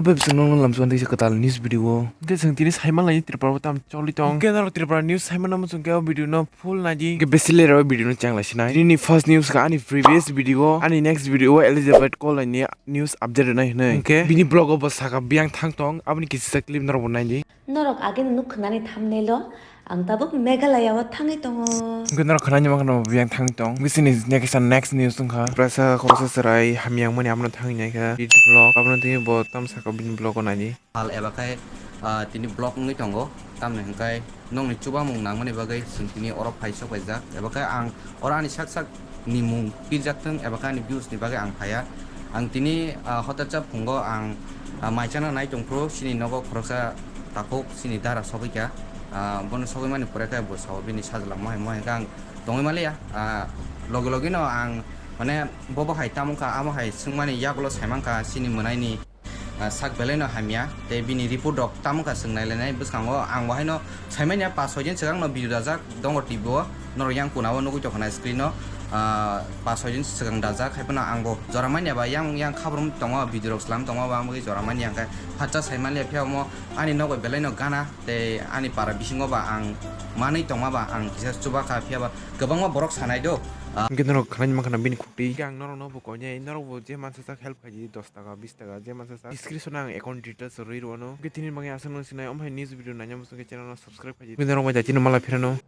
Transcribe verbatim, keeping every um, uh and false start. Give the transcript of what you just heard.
Bai bising nong lam suan tisa kwtal news video. Hwnkhe chwng tini saiman lai Tripura o tam choli tong. Hwnkhe norok Tripura news saiman namo chwng khe o video no full naidi. Hwnkhe besi lera o video no chang lai sinai. Tini first news ka ani previous video, ani next video o Elizabeth Kolai ni news update nai hwnwi. Hwnkhe bini blog o bo saka biyang thang tong. Aboni kisa clip norok bo naidi. Norok agini nuk khwnani thumbnail o ang tabuk Meghalaya o thangwi tongo. Hwnkhe norok khwnani mankha no biyang thangwi tong. Bisini next, next news wngkha. Prasa khoroksa chwrai hamyang mani abono thangwi naikha. Beauty vlog. Abono tini bo tam saka bini vlog o naidi. Hal eba khai, ah, tini vlog wngwi tongo. Tamni hwnkhe nokni chubamung nangmani bagwi chwng tini oro phai sok paijak. Eba khai ang oro ani sak sak ni mung pirjak thung eba khe ani views ni bagwi ang phaiya. Ang tini, ah, hotel cha phungo ang, ah, mai chana nai tong phuru chini nogo khoroksa takhuk chini dara sogwi kha. Ah, bono sogwi mani pore khe bo sao bini sajla mohai mohai khe ang tongwi maliya. Ah, logi logi no ang mane bobo hai tamo kha amo hai swngmani yagulo saiman kha chini mwnaini ah, sak belai no hamya, tei bini report rok tamo kha chwng nai lainai bwskango. Ang bo haino saimanya pas soi din swkang no video dajak Dongor T V o, norok yang kuna o nugwi tongkha na screen o, ah, pas soi din swkang dajak, hai phano ang bo jora manya ba yang, yang khabrum tongo, video rok slam tongo, ba ang bagwi jora manya hwnkhe phatsa sai manliya. Phiya omo ani nogo belai no gana, tei ani para bisingo ba ang manwi tongma ba ang kisa chuba kha, phiya ba kwbangma borok sanai do. Ah, hwnkhe norok khwnai mankha na bini khuk twi. Hwnkhe ang norok no bo koinai, norok bo je mansa sak help khaidi, dos taka, bis taka, je mansa sak. Description o ang account details rwi rwno. Hwnkhe tini bagwi aswk nung sinai, omo hai news video naina muchungkhe channel no subscribe khaidi. Hwnkhe norok bai daitino mala phirano.